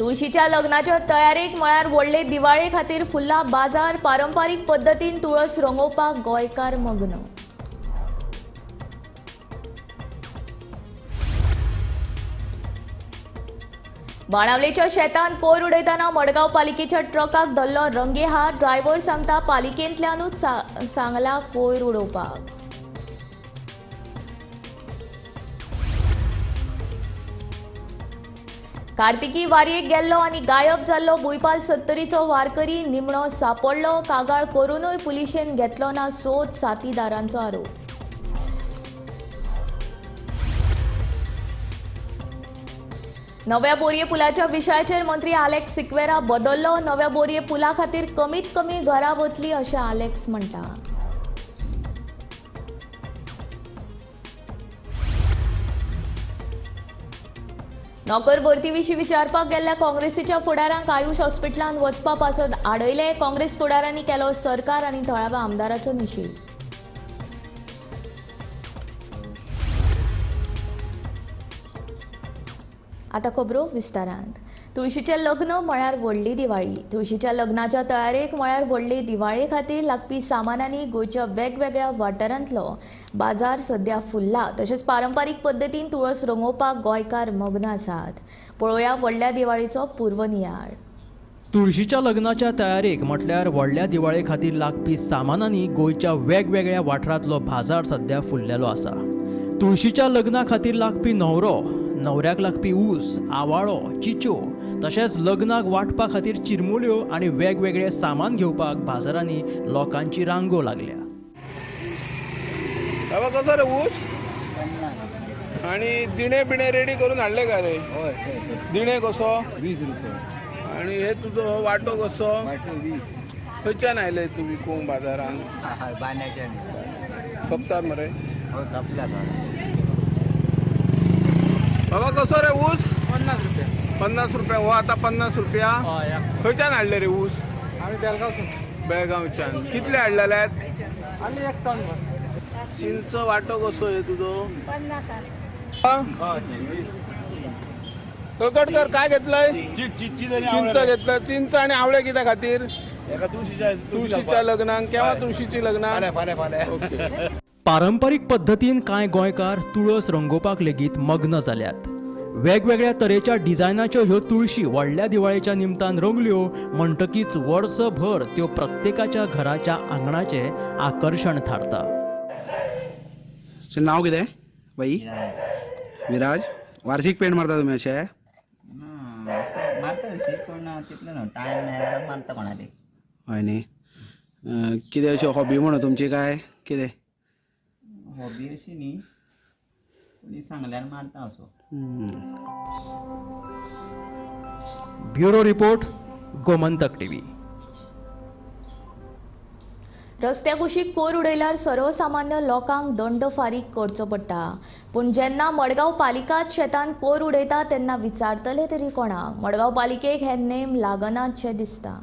तुळशीच्या लग्नाच्या तयारेक म्हळ्यार व्हडले दिवाळे खातीर फुल्ला बाजार. पारंपारीक पद्दतीन तुळस रंगोवपाक गोंयकार मग्न. बाणावलेच्या शेतान कोयर उडयतना मडगांव पालिकेच्या ट्रकाक धरलो रंगेहात. ड्रायव्हर सांगता पालिकेंतल्यानूच सांगला कोयर उडोवपाक. कार्तिकी वारयेक गेल्लो आनी गायब जाल्लो बुयपाल सत्तरीचो वारकरी निमणो सापडलो. कागाळ करूनय पुलिशेन घेतलो ना सोद, साथीदारांचो आरोप. नव्या बोरये पुलाच्या विशयाचेर मंत्री आलेक्स सिक्वेरा बदललो. नव्या बोरये पुला खातीर कमीत कमी घरां वतली अशें आलेक्स म्हणटा. नोकर भरती विशीं विचारपाक गेल्ल्या काँग्रेसीच्या फुडारांक आयुष हॉस्पिटलांत वचपा पासत आडयले. काँग्रेस फुडारांनी केलो सरकार आनी थळाव्या आमदाराचो निशेध. आतां खबरो विस्तारांत. तुळशीचें लग्न म्हळ्यार व्हडली दिवाळी. तुळशीच्या लग्नाच्या तयारेक म्हळ्यार व्हडली दिवाळे खातीर लागपी सामानांनी गोंयच्या वेगवेगळ्या वाठारांतलो बाजार सद्या फुल्ला. तशेंच पारंपारीक पद्दतीन तुळस रंगोवपाक गोंयकार मग्न आसात. पळोवया व्हडल्या दिवाळीचो पूर्वनियाळ. तुळशीच्या लग्नाच्या तयारेक म्हटल्यार व्हडल्या दिवाळे खातीर लागपी सामानांनी गोंयच्या वेगवेगळ्या वाठारांतलो बाजार सद्या फुल्लेलो आसा. तुळशीच्या लग्ना खातीर लागपी न्हवरो, न्हवऱ्याक लागपी ऊस, आवाळो, चिच्यो तशेंच लग्नाक वांटपा खातीर चिरमुल्यो आनी वेगवेगळे सामान घेवपाक बाजारांनी लोकांची रांगो लागल्या. बाबा कसो रे ऊस आणि दिणे बिणे रेडी करून हाडले का रे? दिणे कसो 20 रुपये. आणि हे तुजो वाटो कसो? वाटो 20. खंयच्यान आयले तूं विकूंक बाजारान? बांद्याच्यान. खपता मरे? हो खपला. बाबा कसो रे ऊस? 50 रुपया. 50 रुपया. हो आता 50 रुपया. खंयच्यान हाडले रे ऊस? आम्ही बेळगावसून. बेळगांवच्यान. कितले हाडलेले? आम्ही 1 टन. चिंच वाटो कसो हे तुजो? 50. कळकटकर काय घेतलंय? चिंच घेतलं. चिंच आणि आवळे कित्या खातीर? तुळशीच्या लग्नाक. केव्हा तुळशीची लग्नाक? ओके. पारंपारीक पद्दतीन कांय गोंयकार तुळस रंगोवपाक लेगीत मग्न जाल्यात. वेगवेगळ्या तरेच्या डिझायनाच्यो ह्यो तुळशी व्हडल्या दिवाळेच्या निमतान रंगल्यो म्हणटकीच वर्सभर त्यो प्रत्येकाच्या घराच्या आंगणाचें आकर्शण थारता. नाव कितें बाई? विराज. वार्षिक पेंट मारता तुमी अशें? मारता अशी पूण तितलो न्हू, टायम मेळ्ळ्यार मारता कोणाले. हय न्ही. कितें अशी हॉबी म्हणून तुमची काय कितें? हॉबी अशी न्ही, कोणी सांगल्यार मारता असो. Bureau report, Gomantak TV. रस्त्या कुशीक कोयर उडयल्यार सर्वसामान्य लोकांक दंड फारीक करचो पडटा. पूण जेन्ना मडगांव पालिकाच शेतान कोयर उडयता तेन्ना विचारतले तरी कोणाक? मडगांव पालिकेक हे नेम लागनातशे दिसता.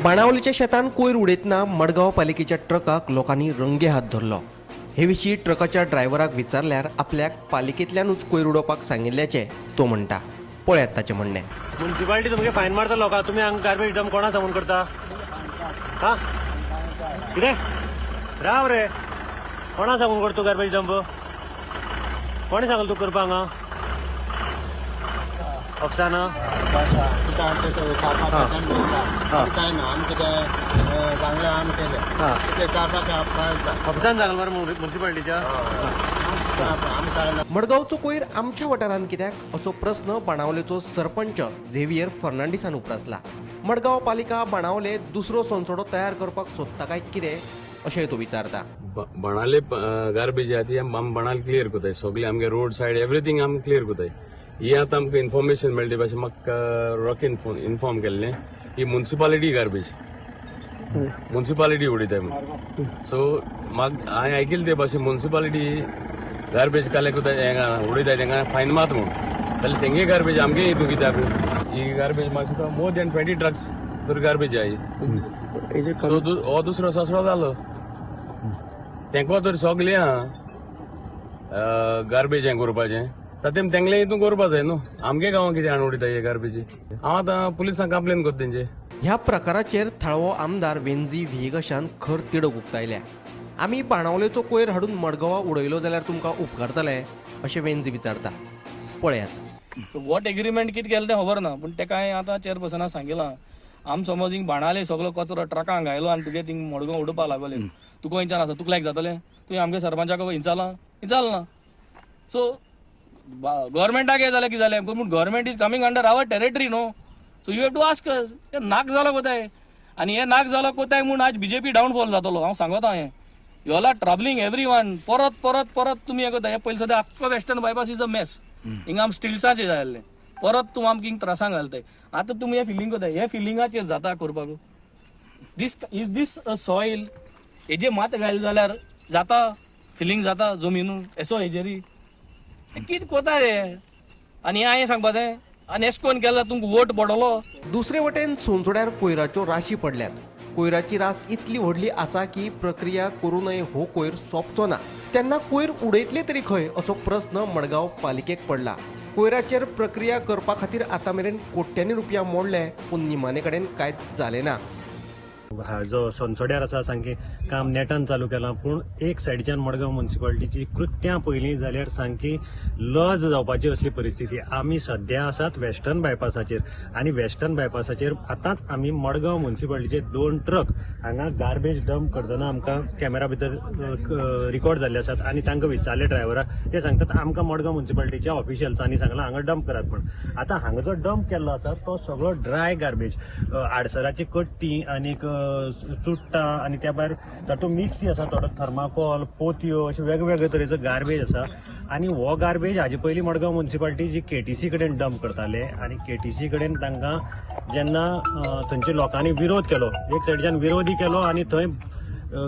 बाणावलीच्या शेतान कोयर उडयतना मडगांव पालिकेच्या ट्रकाक लोकांनी रंगे हात धरलो. हे विशीं ट्रकाच्या ड्रायव्हराक विचारल्यार आपल्याक पालिकेंतल्यानूच कोयर उडोवपाक सांगिल्ल्याचें तो म्हणटा. पळयात ताचें म्हणणें. मुन्सिपालिटी तुमगे फायन मारता लोकांक, तुमी हांगा गार्बेज डंप कोणा सांगून करता? हा कितें राव रे, कोणा सांगून करता गार्बेज डंप? कोणें सांगलें तुका करपाक हांगा? ऑफिसाना? ऑफिसान सांगलें मरे मुन्सिपालिटीच्या? मडगांवचो कोयर आमच्या वाठारांत कित्याक असो प्रस्न बाणावलेचो सरपंच झेवियर फर्नांडीसान उप्रासला. मडगांव पालिका बाणावले दुसरो सोनसडो तयार करपाक सोदता काय कितें अशें तो विचारता. बाणावले गार्बेज आहा ती आमी बाणावले क्लियर करताय. सगळे आमगे रोड सायड एवरीथींग आमी क्लियर करताय. ही आतां आमकां इन्फॉर्मेशन मेळ्ळी भाशेन म्हाका रॉकीन इन्फॉर्म केल्लें ही मुन्सिपालिटी गार्बेज, मुन्सिपालिटी उडयताय म्हणून. सो म्हाका हांवें आयकिल्लें ते भाशेन मुन्सिपालिटी गार्बेज कलेक्ट करता उडयताय तेंका फायन मात म्हणून, जाल्यार तेंगे गार्बेज आमगे हितून कित्याक? ही गार्बेज मातशी मोर दॅन 20 ट्रक्स तर गार्बेज आहा. सो हो दुसरो ससरो जालो तेंको तर सगळें आहा गार्बेज हें करपाचें तातूंत तेंगलें हितून करपा जाय न्हू. आमगे गांवां कितें हाडून उडयता हे गार्बेजी. हांव आतां पुलिसांक कंप्लेन करता तेंचे. ह्या प्रकाराचेर थळावो आमदार वेंजी व्हिएगशान खर तिडक उक्तायल्या. आमी बाणावलेचो कोयर हाडून मडगांवा उडयलो जाल्यार तुमकां उपकारतले अशें वेंजी विचारता. पळयात. सो what agreement कितें केलें तें खबर ना, पूण तेका हांवें आतां चेअरपर्सना सांगिलां आम समज हिंग बाणाले सगलो कचरो ट्रकांक घायलो आनी तुगे थिंग मडगांव उडोवपाक लागले, तुका खंयच्यान आसा, तुका लायक जातलें? तुवें आमगे सरपंचाक हिंचालां? हिंचाल ना. सो गव्हर्मेंटाक हें जालें कितें जालें, पूण government is coming under our territory न्हू, so you have to ask. हें नाक जालो कोताय आनी हें नाक जालो कोताय म्हूण आज बीजेपी डावनफॉल जातलो. हांव सांगता हें, you all are troubling every one. परत परत परत तुमी हें करता. हें पयलीं सद्या आख्खो western bypass is a mess. हिंगा आम स्टिल्साचेर जाय परत तूं आमकां हिंग त्रासांक घालताय. आतां तुमी हें फिलींग करताय, हे फिलिंगाचेर जाता करपाक. This is this a soil हेजे मात घायले जाल्यार जाता फिलींग जाता जमिनू एसो हेजेरी कितें कोता रे. आनी हें हांवें सांगपाचें आनी एश कोन केला तुमकां वोट पडलो. दुसरे वटेन सोनसोड्यार कोयराच्यो राशी पडल्यात. कोयराची रास इतली व्हडली आसा की प्रक्रिया करूनय हो कोयर सोंपचो ना. तेन्ना कोयर उडयतले तरी खंय असो प्रस्न मडगांव पालिकेक पडला. कोयराचेर प्रक्रिया करपा खातीर आतां मेरेन कोट्यांनी रुपया मोडले, पूण निमाणे कडेन कांयच जालें ना. जो सोनसोड्यार आसा सामकें काम नेटान चालू केलां, पूण एक सायडीच्यान मडगांव म्युनिसिपालिटीची कृत्यां पळयलीं जाल्यार सामकी लज जावपाची असली परिस्थिती. आमी सद्या आसात वेस्टर्न बायपासाचेर आनी वेस्टर्न बायपासाचेर आतांच आमी मडगांव म्युनिसिपालिटीचे 2 ट्रक हांगा गार्बेज डंप करतना आमकां कॅमेरा भितर रिकॉर्ड जाल्ले आसात आनी तांकां विचारले ड्रायव्हराक, ते सांगतात आमकां मडगांव म्युनिसिपालिटीच्या ऑफिशियल्सांनी सांगलां हांगा डंप करात. म्हण आतां हांगा जो डंप केल्लो आसा तो सगळो ड्राय गार्बेज, आडसराची कट्टी आनीक चुट्टां आनी त्या भायर तातूंत मिक्सी आसा थोडो थर्माकोल, पोतयो, अशे वेगवेगळे तरेचो गार्बेज आसा. आनी हो गार्बेज हाजे पयलीं मडगांव म्युनिसिपालिटी जी केटीसी कडेन डंप करताले आनी केटीसी कडेन तांकां जेन्ना थंयच्या लोकांनी विरोध केलो, एक सायडीच्यान विरोधी केलो आनी थंय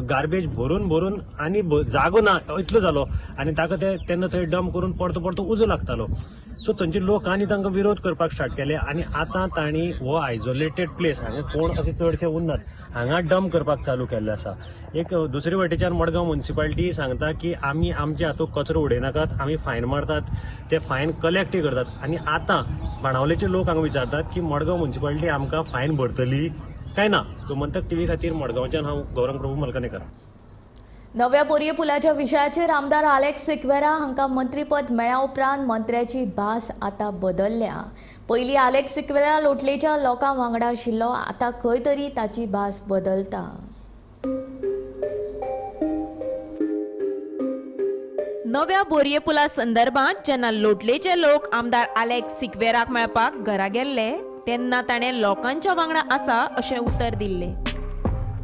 गार्बेज भरून भरून आनी जागो ना इतलो जालो आनी ताका ते तेन्ना थंय डंप करून परतो परतो उजो लागतालो. सो थंयच्या लोकांनी तांकां विरोध करपाक स्टार्ट केले आनी आतां तांणी हो आयसोलेटेड प्लेस, हांगा कोण अशे चडशे उरनात, हांगा डंप करपाक चालू केल्लें आसा. एक दुसरे वटेच्यान मडगांव म्युनिसिपालिटी सांगता की आमी आमच्या हातूंत कचरो उडयनाकात, आमी फायन मारतात, ते फायन कलेक्टय करतात. आनी आतां बाणावलेचे लोक हांगा विचारतात की मडगांव म्युनिसिपालिटी आमकां फायन भरतली काय ना. गोमंतक टीव्ही खातीर मडगांवच्यान हांव गौरंग प्रभू मलकनेकर. नव्या बोरये पुलाच्या विशयाचेर आमदार आलेक्स सिक्वेरा हांकां मंत्रीपद मेळ्ळ्या उपरांत मंत्र्याची भास आतां बदलल्या. पयलीं आलेक्स सिक्वेरा लोटलेच्या लोकां वांगडा आशिल्लो, आतां खंय तरी ताची भास बदलता. नव्या बोरये पुला संदर्भात जेन्ना लोटलेचे लोक आमदार आलेक्स सिक्वेराक मेळपाक घरा गेल्ले तेन्ना ताणें लोकांच्या वांगडा आसा अशें उतर दिल्लें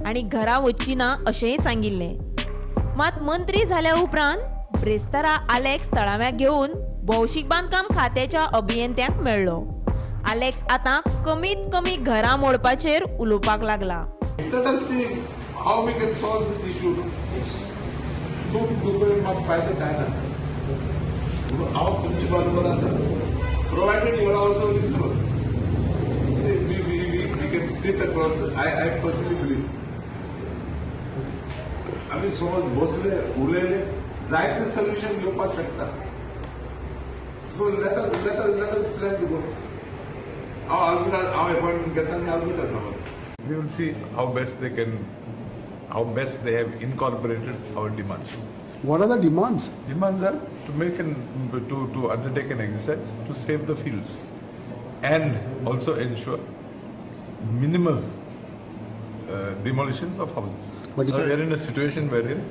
आनी घरा वच्ची ना अशेंय सांगिल्लें. मात मंत्री जाल्या उपरांत ब्रेस्तारा आलेक्स तळाव्याक घेवन भौशीक बांदकाम खात्याच्या अभियंत्यांक मेळ्ळो. आलेक्स आतां कमीत कमी घरां मोडपाचेर उलोवपाक लागला. Let us see how we can solve this issue. तूं दुबय म्हाका फायदो काय ना, हांव तुमचे बरोबर आसा, provided you are also reasonable. We can sit across. I personally believe. आमी समज बसले उलयले जायते सोल्युशन घेवपाक शकता. So let us plan to go. हांव आल्बिटा, हांव अपॉइंटमेंट घेता आनी आल्बिटा समज. We will see how best they can, how best they have incorporated our demands. What are the demands? Demands are to make an to undertake an exercise to save the fields and also ensure minimal demolitions of houses. But so we are in a situation wherein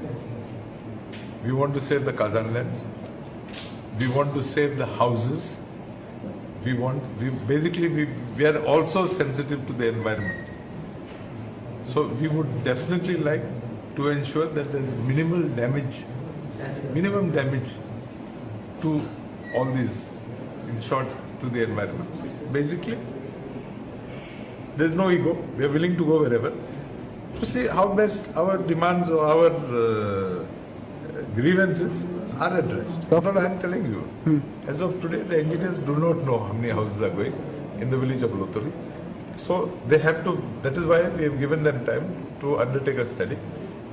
we want to save the Kazan lands, we want to save the houses, we are also sensitive to the environment. So we would definitely like to ensure that there is minimal damage, minimum damage to all these, in short, to the environment. Basically, there is no ego. We are willing to go wherever to see how best our demands or our grievances are addressed. That's what I am telling you. As of today, the engineers do not know how many houses are going in the village of Lotori. So they have to, that is why we have given them time to undertake a study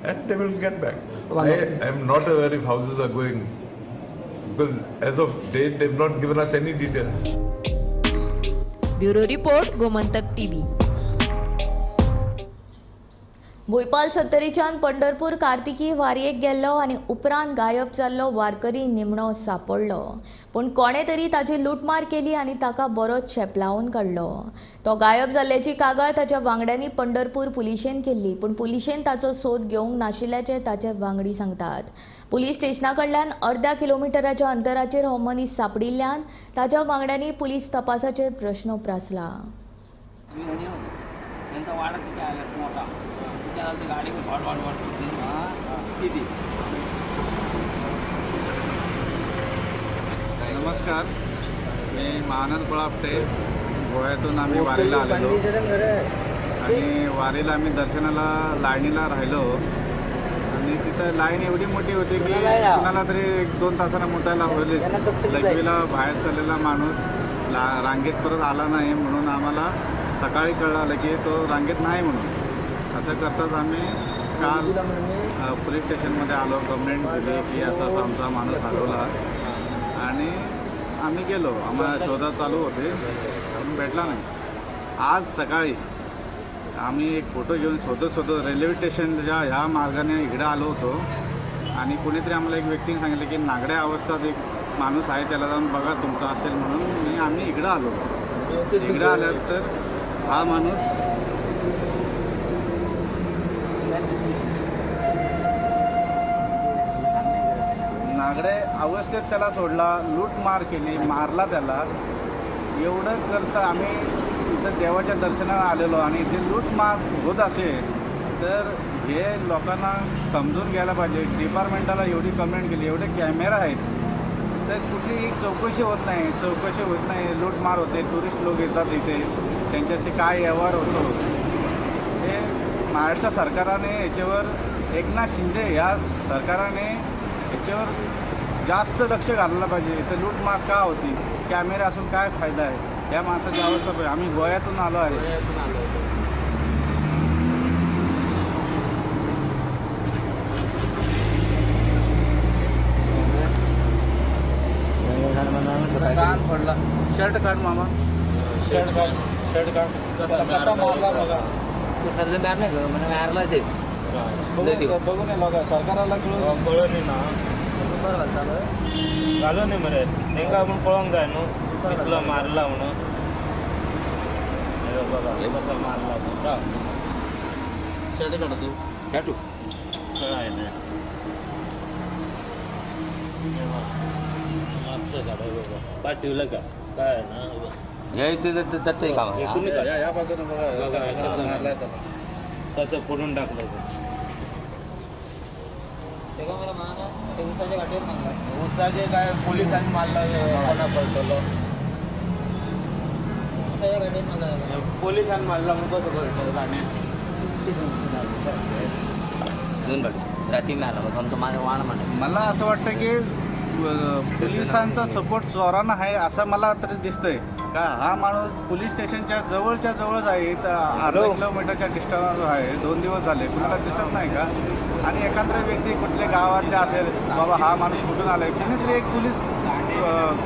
and they will get back. I am not aware if houses are going, because as of date they have not given us any details. Bureau report, Gomantak TV. Bhuipal सत्तरीच्यान Pandharpur Kartiki वारयेक गेल्लो आनी उपरांत गायब जाल्लो वारकरी निमणो सापडलो, पूण कोणे तरी ताची लुटमार केली आनी ताका बरोच शेपलावन काडलो. तो गायब जाल्ल्याची कागाळ ताच्या वांगड्यांनी पंढरपूर पुलिशेन केल्ली, पूण पुलिशेन ताचो सोद घेवंक नाशिल्ल्याचें ताचे वांगडी सांगतात. पुलीस स्टेशना कडल्यान अर्द्या किलोमिटराच्या अंतराचेर हो मनीस सापडिल्ल्यान ताच्या वांगड्यांनी पुलीस तपासाचेर प्रश्न उप्रासला. नमस्कार, मी महानंद कोळापटे. गोव्यातून आम्ही वारीला आलेलो आणि वारीला आम्ही दर्शनाला लाईनीला राहिलो आणि तिथं लाईन एवढी मोठी होती की कुणाला तरी 1-2 तासांना मुतायला होईल. लघवीला बाहेर चाललेला माणूस रांगेत परत आला नाही म्हणून आम्हाला सकाळी कळलं की तो रांगेत नाही म्हणून. असं करताच आम्ही काल पोलीस स्टेशनमध्ये आलो, कंप्लेंट दिली की असा असा आमचा माणूस हरवला आणि आम्ही गेलो. आम्हाला शोधा चालू होते पण भेटला नाही. आज सकाळी आम्ही एक फोटो घेऊन शोधत शोधत रेल्वे स्टेशनच्या ह्या मार्गाने इकडं आलो होतो आणि कोणीतरी आम्हाला एक व्यक्तीने सांगितलं की नागड्या अवस्थेत एक माणूस आहे, त्याला जाऊन बघा तुमचा असेल म्हणून मी आम्ही इकडं आलो. इकडं आल्यानंतर हा माणूस नागडे अवस्थेत त्याला सोडला, लूटमार केली, मारला त्याला. एवढं करता आम्ही इथं देवाच्या दर्शनाला आलेलो आणि इथे लूटमार होत असेल तर हे लोकांना समजून घ्यायला पाहिजे. डिपार्टमेंटाला एवढी कंप्लेंट केली, एवढे कॅमेरा आहेत तर कुठलीही चौकशी होत नाही, चौकशी होत नाही, लूटमार होते. टुरिस्ट लोक येतात इथे, त्यांच्याशी काय व्यवहार होतो हे महाराष्ट्र सरकारने याच्यावर, एकनाथ शिंदे या सरकारने याच्यावर जास्त लक्ष घालायला पाहिजे. इथं लूटमार का होती, कॅमेरा असून काय फायदा आहे, या माणसाची अवस्था पाहिजे. आम्ही गोव्यातून आलो आहे. कान पडला, शर्ट काढ मामा, शर्ट काढ, शर्ट काढ. कसा मारला बघा, मारला ते बघून लोक सरकाराला कळून ना घालून न्ही मरे तांकां आपूण पळोवंक जाय न्हू कितलो मारला म्हणून. बघा कसो मारला तो. शर्ट काढ तू, काटू कळायला पाठवलं का काय ना या बाजूने बघा मारलाय त्याला, कसं फोडून टाकलं. उसाचे काय पोलिसांनी मारला कोणा कळटलो, पोलिसांनी मारला म्हणून कसं कळटलो ताणें. मला असं वाटतं की पोलिसांचा सपोर्ट चोरांना आहे असं मला तरी दिसतंय. का हा माणूस पोलीस स्टेशनच्या जवळच्या जवळच आहे, तर अर्धा किलोमीटरच्या डिस्टन्सवर आहे. 2 दिवस झाले, कुणाला दिसत नाही का? आणि एखाद्या व्यक्ती कुठल्या गावातल्या असेल, बाबा हा माणूस कुठून आला आहे, कुणीतरी एक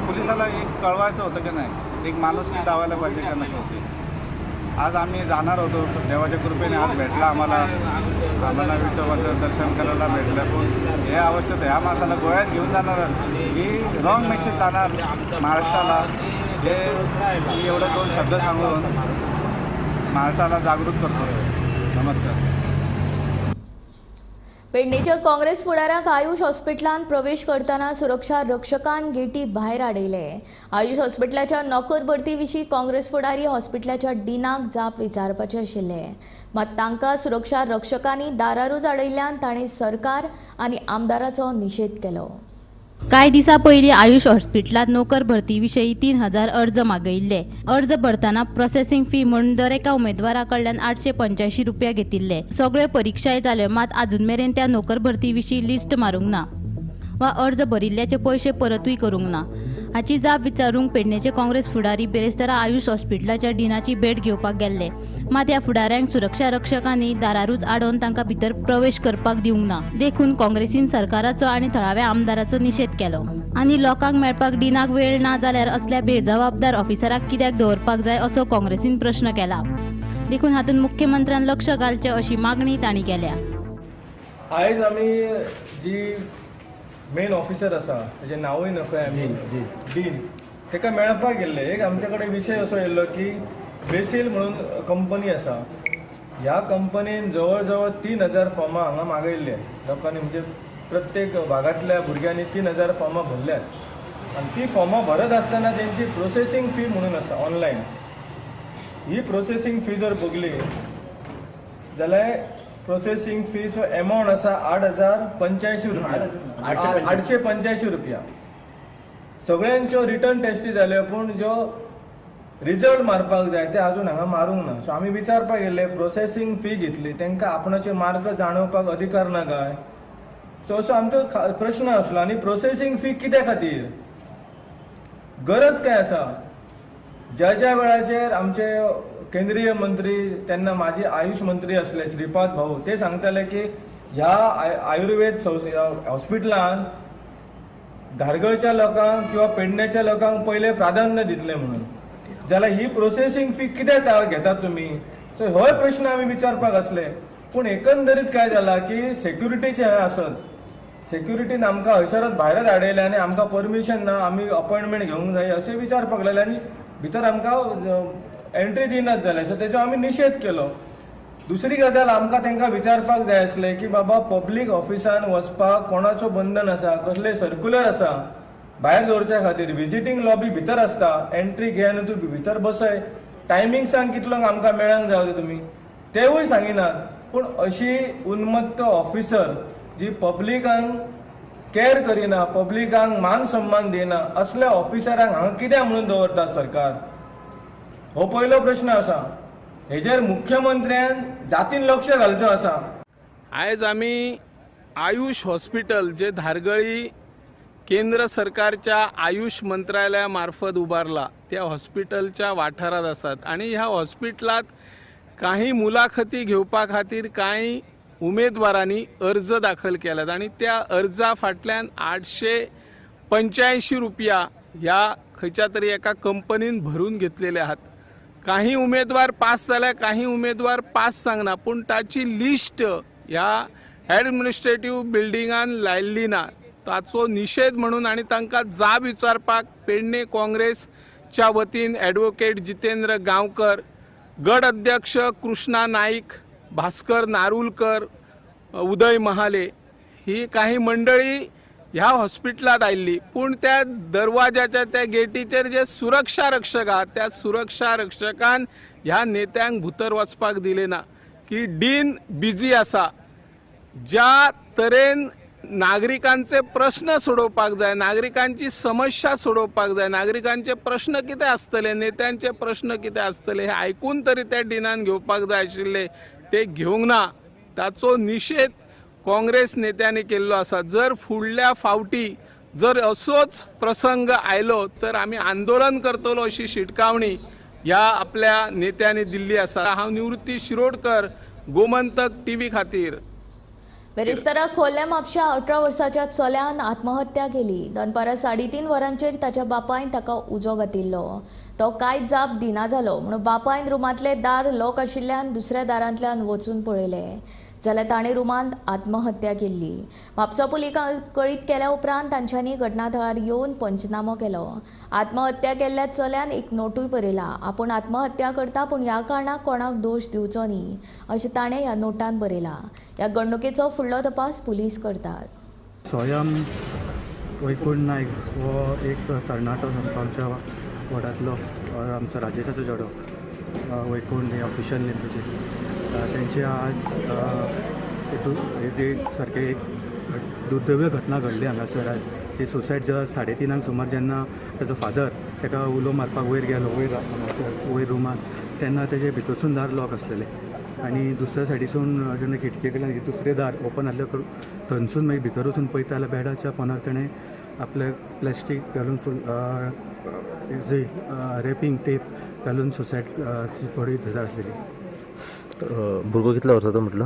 पोलिसाला एक कळवायचं होतं की नाही, एक माणुसकी दावायला पाहिजे का नाही होती. आज आम्ही जाणार होतो, देवाच्या कृपेने आज भेटला आम्हाला, आम्हाला विठोबाचं दर्शन करायला भेटलं. पण हे अवस्थेत ह्या माणसाला गोव्यात घेऊन जाणार ही रॉंग मेसेज जाणार महाराष्ट्राला. हे मी एवढं 2 शब्द सांगून महाराष्ट्राला जागृत करतो. नमस्कार. पेडणेच्या काँग्रेस फुडाराक आयुष हॉस्पिटलांत प्रवेश करतना सुरक्षा रक्षकान गेटी भायर आडयले. आयुष हॉस्पिटलाच्या नोकर भरती विशीं काँग्रेस फुडारी हॉस्पिटलाच्या डिनाक जाप विचारपाचे आशिल्ले, मात तांकां सुरक्षा रक्षकांनी दारारूच आडयल्ल्यान तांणी सरकार आनी आमदाराचो निशेध केलो. कांय दिसां पयलीं आयुष हॉस्पिटलांत नोकर भरती विशीं 3000 अर्ज मागयिल्ले. अर्ज भरतना प्रोसेसिंग फी म्हूण दर एका उमेदवारा कडल्यान 885 रुपया घेतिल्ले. सगळ्यो परिक्षाय जाल्यो, मात आजून मेरेन त्या नोकर भरती विशीं लिस्ट मारूंक ना वा अर्ज भरिल्ल्याचे पयशे परतूय करूंक ना. हाची जाप विचारूंक पेडणेचे काँग्रेस फुडारी बिरेस्तारा आयुष हॉस्पिटलाच्या डिनाची भेट घेवपाक गेल्ले. मात ह्या फुडाऱ्यांक सुरक्षा रक्षकांनी दारारूच आडोवन तांकां भितर प्रवेश करपाक दिवंक ना. देखून काँग्रेसीन सरकाराचो आनी थळाव्या आमदाराचो निशेध केलो आनी लोकांक मेळपाक डिनाक वेळ ना जाल्यार असल्या बेजबाबदार ऑफिसराक कित्याक दवरपाक जाय असो काँग्रेसीन प्रश्न केला. देखून हातूंत मुख्यमंत्र्यान लक्ष घालचें अशी मागणी तांणी केल्या. आयज आमी जी मेन ऑफिसर आसा तेजें नांवूय नकळय आमी डीन ताका मेळपाक गेल्ले. एक आमचे कडेन विशय असो येयल्लो की बेसील म्हणून कंपनी आसा, ह्या कंपनीन जवळ जवळ 3000 फॉर्मां हांगा मागयल्ले लोकांनी, म्हणजे प्रत्येक भागांतल्या भुरग्यांनी 3000 फॉर्मां भरल्यात आनी ती फॉर्मां भरत आसतना तेंची प्रोसेसींग फी म्हणून आसा ऑनलायन. ही प्रोसेसींग फी जर बघली जाल्यार प्रोसेसींग फीचो एमावंट आसा 8085 रुपया, 885 रुपया. सगळ्यांच्यो रिटर्न टेस्टी जाल्यो पूण ज्यो रिजल्ट मारपाक जाय ते अजून हांगा मारूंक ना. सो आमी विचारपाक गेल्ले प्रोसेसींग फी घेतली तांकां आपणाचे मार्क जाणोवपाक अधिकार ना काय? सो असो आमचो प्रश्न आसलो. आनी प्रोसेसींग फी कित्या खातीर, गरज काय आसा? ज्या ज्या वेळाचेर आमचे केंद्रीय मंत्री तेन्ना माजी आयुष मंत्री आसले श्रीपाद भाऊ, ते सांगताले की ह्या आयुर्वेद हॉस्पिटलान धारगळच्या लोकांक किंवा पेडण्याच्या लोकांक पयले प्राधान्य दितले म्हणून, जाल्यार ही प्रोसेसींग फी कित्याक चार्ज घेतात तुमी? सो होय प्रश्न आमी विचारपाक आसले. पूण एकंदरीत काय जाला की सेक्युरिटीचे हें आसत, सेक्युरिटीन आमकां हयसरच भायरच हाडयलें आनी आमकां परमिशन ना, आमी अपॉयंटमेंट घेवंक जाय अशें विचारपाक लागले आनी भितर आमकां एंट्री दिनात जाले. सो तेजो आमी निशेध केलो. दुसरी गजाल आमकां तांकां विचारपाक जाय आसलें की बाबा पब्लीक ऑफिसान वचपाक कोणाचो बंधन आसा, कसलें सर्क्युलर आसा भायर दवरच्या खातीर? विजिटींग लॉबी भितर आसता, एंट्री घे आनी तूं भितर बसय, टायमींग सांग कितलो आमकां मेळांक जाय तुमी, तेवूय सांगिनात. पूण अशी उन्मत्त ऑफिसर जी पब्लिकांक कॅर करिना, पब्लिकांक मान सन्मान दिना, असल्या ऑफिसरांक हांगा कित्याक म्हणून दवरता सरकार? हो पयलो प्रश्न आसा. हेजेर मुख्यमंत्र्यान जातीन लक्ष घालचो आसा. आयज आमी आयुष हॉस्पिटल जे धारगळी केंद्र सरकारच्या आयुष मंत्रालया मार्फत उबारला त्या हॉस्पिटलच्या वाठारांत आसात आनी ह्या हॉस्पिटलांत काही मुलाखती घेवपा खातीर कांय उमेदवारांनी अर्ज दाखल केल्यात आनी त्या अर्जा फाटल्यान 885 रुपया ह्या खंयच्या तरी एका कंपनीन भरून घेतलेले आहात. काही उमेदवार पास जाल्या, काही उमेदवार पास सांगना, पूण ताची लिस्ट ह्या एडमिनिस्ट्रेटीव बिल्डिंगान लायिल्ली ना. ताचो निशेध म्हणून आनी तांकां जाब विचारपाक पेडणे काँग्रेसच्या वतीन एडवोकेट जितेंद्र गांवकर, गट अध्यक्ष कृष्णा नाईक, भास्कर नारुलकर, उदय महाले ही काही मंडळी ह्या हॉस्पिटलांत आयिल्ली. पूण त्या दरवाजाच्या त्या गेटीचेर जे सुरक्षा रक्षक आहात त्या सुरक्षा रक्षकान ह्या नेत्यांक भितर वचपाक दिलें ना की डीन बिजी आसा. ज्या तरेन नागरिकांचे प्रश्न सोडोवपाक जाय, नागरिकांची समस्या सोडोवपाक जाय, नागरिकांचे प्रश्न कितें आसतले, नेत्यांचे प्रश्न कितें आसतले हे आयकून तरी त्या डिनान घेवपाक जाय आशिल्ले, ते घेवंक ना. ताचो निशेध काँग्रेस नेत्यांनी केल्लो आसा. जर फुडल्या फावटी जर असोच प्रसंग आयलो तर आमी आंदोलन करतलो अशी शिटकावणी ह्या आपल्या नेत्यांनी दिल्ली आसा. हांव निवृत्ती शिरोडकर, गोमंतक टीव्ही खातीर. बेरेस्तारा खोर्ले म्हापश्या 18 वर्साच्या चल्यान आत्महत्या केली. दनपारां 3:30 वरांचेर ताच्या बापायन ताका उजो घातिल्लो. तो कांय जाप दिना जालो म्हणून बापायन रुमांतलें दार लॉक आशिल्ल्यान दुसऱ्या दारांतल्यान वचून पळयलें जाल्यार ताणें रुमांत आत्महत्या केल्ली. म्हापसा पुलिसांक कळीत केल्या उपरांत तांच्यांनी घटनाथळार येवन पंचनामो केलो. आत्महत्या केल्ल्या चल्यान एक नोटूय बरयला, आपूण आत्महत्या करता पूण ह्या कारणाक कोणाक दोश दिवचो न्ही अशें ताणें ह्या नोटान बरयला. ह्या घडणुकेचो फुडलो तपास पुलीस करतात. स्वयं वैकुंठ नायक हो एक तरणाटो आमच्या वॉर्डांतलो, आमचो राजेशाचो चेडो वैकुंठ हे ऑफिशियल नेम तेजें. तेंचे आज एक सारकें एक दुर्दैवी घटना घडली हांगासर आज, जी सुसायड जेन्ना 3:30 सुमार जेन्ना ताजो फादर ताका उलो मारपाक वयर गेलो, वयर हांगासर वयर रुमान, तेन्ना तेजे भितरसून दार लॉक आसलेलें आनी दुसऱ्या सायडीसून जेन्ना खिडके कडल्यान दुसरें दार ओपन आसलें थंयसून मागीर भितर वचून पळयता जाल्यार बेडाच्या पोंदाक तेणें आपले प्लॅस्टीक घालून फूल जी रॅपिंग टेप घालून सुसायड बॉडी थंयसर आसलेली. भुरगो कितल्या वर्साचो म्हटलो?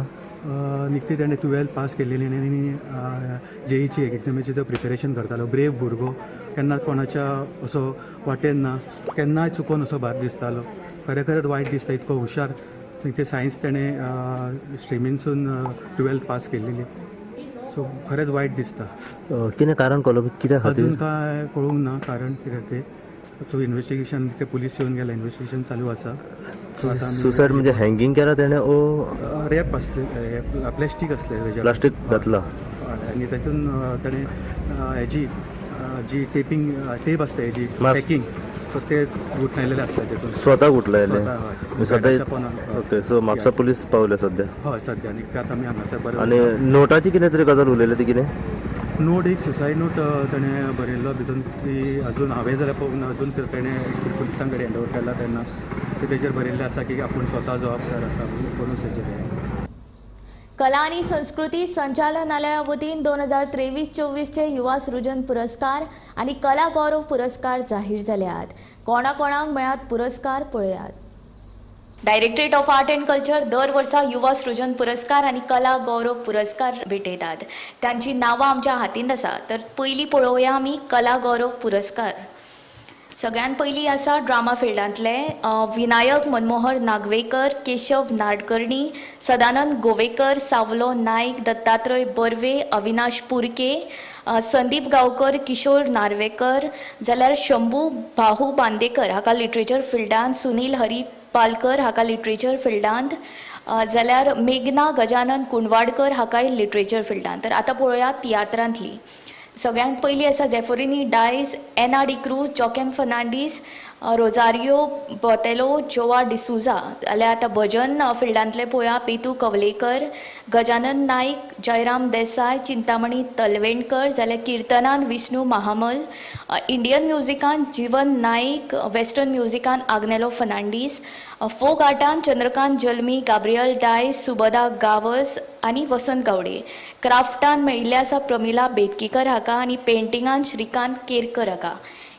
निकती ताणें 12th पास केलेली आनी जेईची एग्जामीची तो प्रिपेरेशन करतालो. ब्रेव भुरगो, केन्ना कोणाच्या असो वाटेन ना, केन्नाय चुकोन असो भायर दिसतालो. खरें खरेंच वायट दिसता, इतको हुशार. ते सायन्स ताणें स्ट्रिमीनसून 12th पास केलेली. सो खरेंच वायट दिसता. कितें कारण कळ्ळो कित्या खातीर? अजून काय कळूंक ना कारण कितें तें. सो इन्वेस्टिगेशन, ते पुलीस येवन गेले, इन्वेस्टिगेशन चालू आसा. सुसायड म्हणजे हँगिंग केला तेणे ओ रॅप आसले, प्लॅस्टीक आसले, प्लास्टीक घातला आनी तातून ताणें हेजी जी टेपिंग टेप आसता हेजी पॅकिंग, सो ते गुठलायलेले आसले तेतून. स्वता गुठलायले सद्या. ओके, सो म्हापसा पुलीस पावले सद्या? हय सद्या. आनी आतां आमी हांगासर बरें. आनी नोटाची कितें तरी गजाल उलयली ती कितें? नोट, एक सुसायड नोट ताणें बरयल्लो भितून, ती अजून हांवें जाल्यार पळोवंक ना अजून. ताणें एक्चुअली पुलिसां कडेन हँड ओवर केला तेन्ना ते तेजेर बरयल्लें आसा की आपूण स्वता जबाबदार आसा म्हणून तेजेर. कला आनी संस्कृती संचालनालया वतीन 2023-24चे युवा सृजन पुरस्कार आनी कला गौरव पुरस्कार जाहीर जाल्यात. कोणा कोणाक मेळ्ळ्यात पुरस्कार पळयात. Directorate of art and culture दर वर्सा युवा सृजन पुरस्कार आनी कला गौरव पुरस्कार भेटयतात. तांची नांवां आमच्या हातींत आसा. तर पयलीं पळोवया आमी कला गौरव पुरस्कार. सगळ्यात पयलीं आसा ड्रामा फिल्डांतले विनायक मनमोहर नागवेकर, केशव नाडकर्णी, सदानंद गोवेकर, सावलो नायक, दत्तात्रय बर्वे, अविनाश पुरके, संदीप गांवकर, किशोर नार्वेकर, जाल्यार शंभू भाहू बांदेकर हाका लिटरेचर फिल्डांत, सुनील हरी पालकर हाका लिटरेचर फिल्डांत, जाल्यार मेघना गजानन कुंडवाडकर हाकाय लिटरेचर फिल्डांत. तर आतां पळोवया तियात्रांतली. सगळ्यांत पयलीं आसा जेफोरिनी डायस, एना डिक्रूज, जॉकेम फर्नांडीस, रोजारियो बोतेलो, जोवा डिसुजा. जाल्यार आतां भजन फिल्डांतले पळोवया पेतू कवलेकर, गजानन नायक, जयराम देसाय, चिंतामणी तलवेणकर, जाल्यार किर्तनान विष्णू महामल, इंडियन म्युजिकान जीवन नायक, वेस्टर्न म्युजिकान आग्नेलो फर्नांडीस, फोक आर्टान चंद्रकांत जल्मी, गाब्रियल डायस, सुबदा गावस आनी वसंत गावडे. क्राफ्टान मेळिल्ले आसा प्रमिला बेतकीकर हाका आनी पेंटिंगान श्रीकांत केरकर हाका.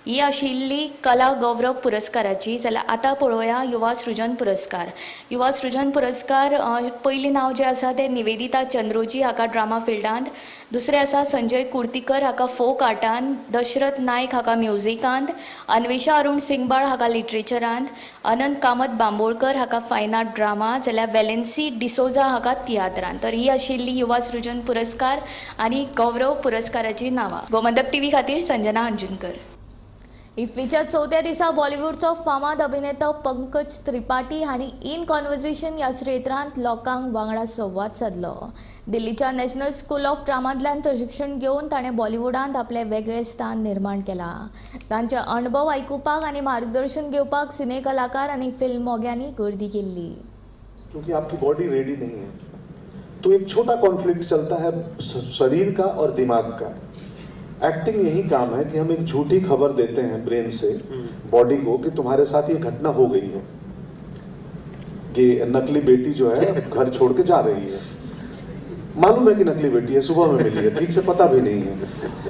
ही आशिल्ली कला गौरव पुरस्काराची. जाल्यार आतां पळोवया युवा सृजन पुरस्कार. युवा सृजन पुरस्कार पयलीं नांव जें आसा तें निवेदिता चंद्रोजी हाका ड्रामा फिल्डांत, दुसरें आसा संजय कुर्तीकर हाका फोक आर्टांत, दशरथ नायक हाका म्युजिकांत, अन्वेषा अरुण सिंगबाळ हाका लिटरेचरांत, अनंत कामत बांबोळकर हाका फायन आर्ट ड्रामा, जाल्यार वेलेन्सी डिसोजा हाका तियात्रांत. तर ही आशिल्ली युवा सृजन पुरस्कार आनी गौरव पुरस्काराची नांवां. गोमंतक टीव्ही खातीर संजना अंजुनकर. इफ्फीच्या चवथ्या दिसा बॉलिवूडचो फामाद अभिनेतो पंकज त्रिपाठी हांणी इन कॉन्वर्जेशन ह्या क्षेत्रांत लोकांक वांगडा संवाद सादलो. दिल्लीच्या नॅशनल स्कूल ऑफ ड्रामांतल्यान प्रशिक्षण घेवन ताणें बॉलिवूडांत आपलें वेगळें स्थान निर्माण केलां. तांचे अणभव आयकुपाक आनी मार्गदर्शन घेवपाक सिने कलाकार आनी फिल्म मोग्यांनी गर्दी केल्ली. क्योंकि आपकी बॉडी रेडी नहीं है तो एक छोटा कॉन्फ्लिक्ट चलता है शरीर का और दिमाग का. एक्टिंग यही काम है कि हम एक झूठी खबर देते हैं ब्रेन से बॉडी को कि तुम्हारे साथ ये घटना हो गई है, कि नकली बेटी जो है घर छोड़ के जा रही है, मालूम है कि नकली बेटी है, सुबह में मिली है, ठीक से पता भी नहीं है।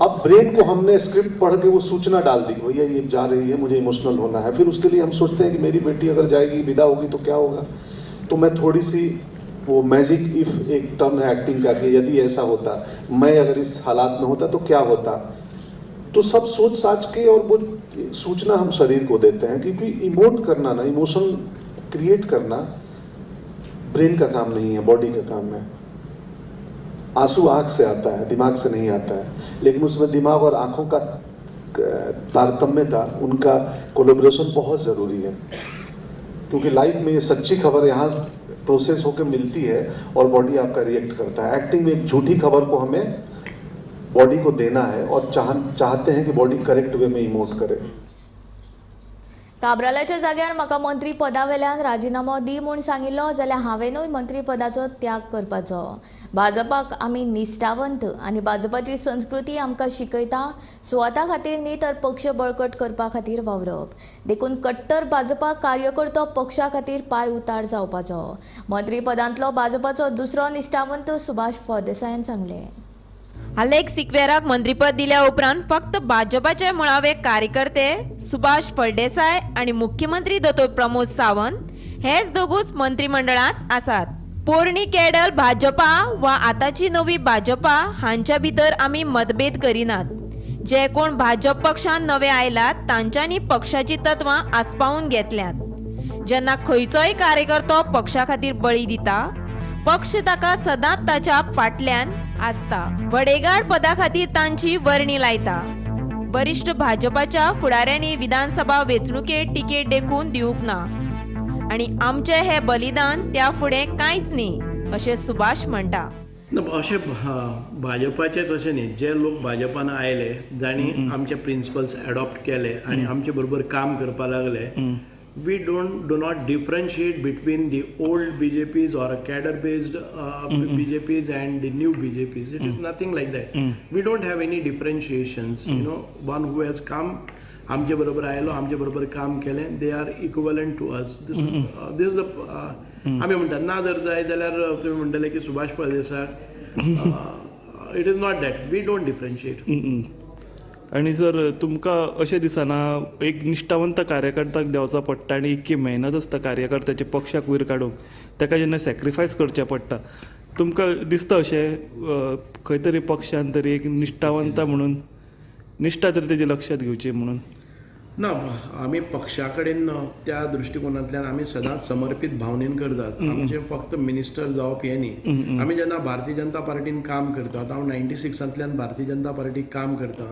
अब ब्रेन को हमने स्क्रिप्ट पढ़ के वो सूचना डाल दी कि भैया ये जा रही है, मुझे इमोशनल होना है। फिर उसके लिए हम सोचते हैं कि मेरी बेटी अगर जाएगी, विदा होगी तो क्या होगा। तो मैं थोड़ी सी वो मैजिक if एक टर्म है एक्टिंग का कि यदि ऐसा होता, मैं अगर इस हालात में होता तो क्या होता। तो सब सोच साच के और वो सूचना हम शरीर को देते हैं, क्योंकि इमोट करना ना, इमोशन क्रिएट करना ब्रेन का काम नहीं है, बॉडी का काम है। आंसू आंख से आता है, दिमाग से नहीं आता है, लेकिन उसमें दिमाग और आंखों का तारतम्यता, उनका कोलैबोरेशन बहुत ज़रूरी है, क्योंकि लाइफ में ये सच्ची खबर यहाँ प्रोसेस होकर मिलती है और बॉडी आपका रिएक्ट करता है। एक्टिंग में एक झूठी खबर को हमें बॉडी को देना है और चाहते हैं कि बॉडी करेक्ट वे में इमोट करे। काब्रालाच्या जाग्यार म्हाका मंत्री पदावेल्यान राजिनामो दी म्हूण सांगिल्लो जाल्यार हांवेनूय मंत्रीपदाचो त्याग करपाचो। भाजपाक आमी निश्ठावंत आनी भाजपाची संस्कृती आमकां शिकयता स्वता खातीर न्ही तर पक्ष बळकट करपा खातीर वावरप, देखून कट्टर भाजपा कार्यकर्तो पक्षा खातीर पांय उतार जावपाचो। मंत्रीपदांतलो भाजपाचो दुसरो निश्ठावंत सुभाष फळदेसायान सांगलें। आलेक्स सिक्वेराक मंत्रीपद दिल्या उपरांत फक्त भाजपाचे मुळावे कार्यकर्ते सुभाष फळदेसाय आनी मुख्यमंत्री दोतोर प्रमोद सावंत हेच दोगूच मंत्रिमंडळांत आसात. पोरणी कॅडल भाजपा वा आतांची नवी भाजपा हांच्या भितर आमी मतभेद करिनात. जे कोण भाजप पक्षांत नवे आयलात तांच्यांनी पक्षाची तत्वां आस्पावून घेतल्यात. जेन्ना खंयचोय कार्यकर्तो पक्षा खातीर बळी दिता, पक्ष ताका सदांच ताच्या फाटल्यान आसता. वडेगाड पदा खातीर तांची वर्णी लायता. वरिश्ठ भाजपाच्या फुडाऱ्यांनी विधानसभा वेंचणुकेत तिकेट देखून दिवंक ना आनी आमचें हें बलिदान त्या फुडें कांयच न्ही अशें सुभाष म्हणटा. अशें भाजपाचेच अशें न्ही, जे लोक भाजपान आयले जांणी आमचे प्रिंसिपल्स एडॉप्ट केले आनी आमचे बरोबर काम करपाक लागले, we do not differentiate between the old BJPs or cadre based BJPs and the new BJPs. It is nothing like that. We don't have any differentiations. You know, one who has come आमचे बरोबर आयलो, आमचे बरोबर काम केलें, they are equivalent to us. This this the आमी म्हणटात ना जर जाय जाल्यार तुमी म्हणटले की Subhash Phaldesai, it is not that, we don't differentiate. आनी सर तुमकां अशें दिसना एक निश्ठावंत कार्यकर्त्याक देंवचो पडटा आनी इतकी मेहनत आसता कार्यकर्त्याची पक्षाक वयर काडूंक, ताका जेन्ना सॅक्रिफायस करचें पडटा, तुमकां दिसता अशें खंय तरी पक्षान तरी एक निश्ठावंत म्हणून निश्ठा तरी तेजी लक्षात घेवची म्हणून? ना, आमी पक्षा कडेन त्या दृश्टिकोनांतल्यान आमी सदांच समर्पीत भावनेन करतात. आमचें फक्त मिनिस्टर जावप हें न्ही. आमी जेन्ना भारतीय जनता पार्टीन काम करतात, हांव 96 भारतीय जनता पार्टीक काम करता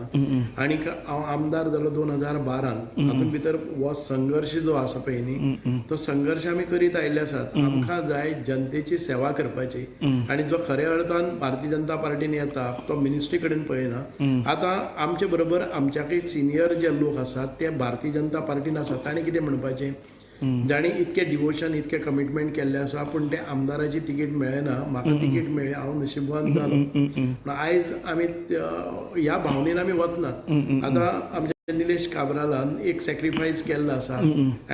आनी हांव आमदार जालो 2012. हातूंत भितर हो संघर्श जो आसा पळय न्ही, तो संघर्श आमी करीत आयिल्ले आसात. आमकां जाय जनतेची सेवा करपाची आनी जो खऱ्या अर्थान भारतीय जनता पार्टीन येता तो मिनिस्ट्री कडेन पळयना. आतां आमचे बरोबर आमच्याकय सिनियर जे लोक आसात ते भारतीय जनता पार्टीन आसा, ताणें कितें म्हणपाचें, जाणें इतकें डिवोशन इतकें कमिटमेंट केल्लें आसा पूण ते आमदाराची तिकेट मेळना, म्हाका तिकेट मेळ्ळी, हांव नशिबवान जालो. पूण आयज आमी ह्या भावनेन आमी वचनात. आतां आमच्या निलेश काब्रालान एक सॅक्रिफायस केल्लो आसा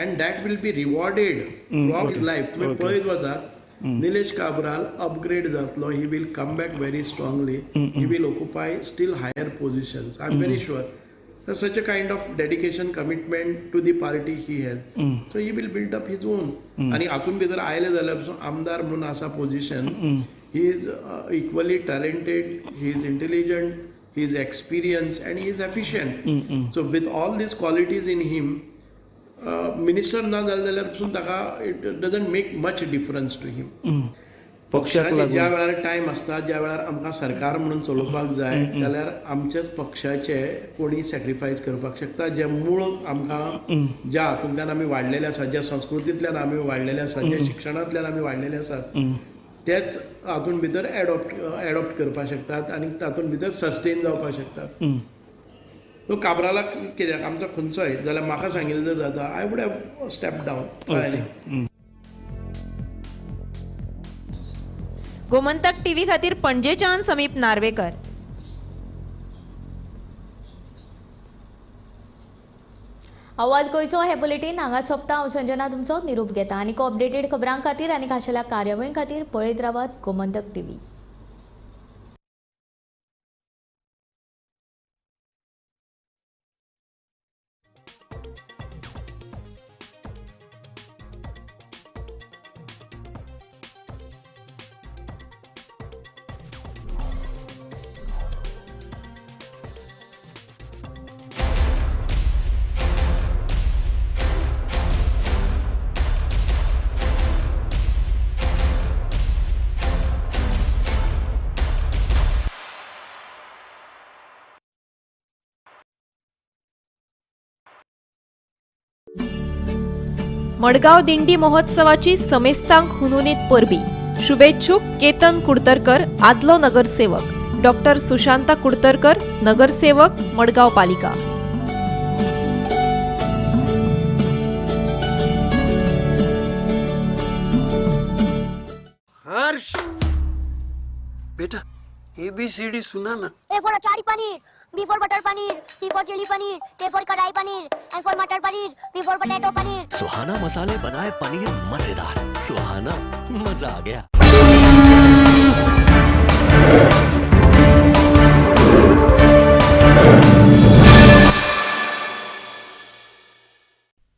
and that will be rewarded throughout his life. तुमी पळयत वचात, निलेश काब्राल अपग्रेड जातलो, he will come back very strongly, he will occupy still higher positions, I am very sure. Such a kind of dedication, commitment to the party he has. So he will build up his own. आणि हातून भितर आयले जाल्यार पसून आमदार म्हणून आसा position, he is equally talented, he is intelligent, he is experienced and he is efficient. So with all these qualities in him, minister ना जाले जाल्यार पसून ताका it doesn't make much difference to him. पक्षाक ज्या वेळार टायम आसता, ज्या वेळार आमकां सरकार म्हणून चलोवपाक जाय जाल्यार आमच्याच पक्षाचे कोणी सॅक्रिफायस करपाक शकता. जे मूळ आमकां ज्या हातूंतल्यान आमी वाडलेले आसात, ज्या संस्कृतींतल्यान आमी वाडलेले आसात, ज्या शिक्षणांतल्यान आमी वाडलेले आसात, तेच हातूंत भितर एडॉप्ट करपाक शकतात आनी तातूंत भितर सस्टेन जावपाक शकतात. सो काब्रालाक कित्याक आमचो खंयचोय जाल्यार म्हाका सांगिल्लें जर जाता, I would have step down. कळ्ळें न्ही? गोमंतक टीव्ही खातीर पणजेच्यान समीप नार्वेकर. आवाज गोंयचो हे बुलेटीन हांगा सोंपता. हांव संजना तुमचो निरोप घेता आनी अपडेटेड खबरां खातीर आनी खाशेल्या कार्यावळी खातीर पळयत रावात गोमंतक टीव्ही. मडगांव दिंडी महोत्सवाची समेस्तांक हुनहुनीत परबी. शुभेच्छुक केतन कुडतरकर, आदलो नगरसेवक, डॉक्टर सुशांता कुडतरकर, नगरसेवक, मडगांव पालिका. हर्ष बेटा ABCD सुना ना. A for achari paneer, B for butter paneer, C for chilli paneer, K for kadai paneer, M for matar paneer, P for potato paneer. Suhana मसाले बनाए पनीर मजेदार. सुहाना मजा आ गया.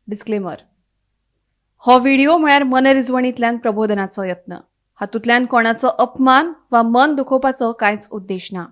डिस्क्लेमर, हो व्हिडिओ म्हळ्यार मनरिजवणींतल्यान प्रबोधनाचो यत्न. हातूंतल्यान कोणाचो अपमान वा मन दुखोवपाचो कांयच उद्देश ना.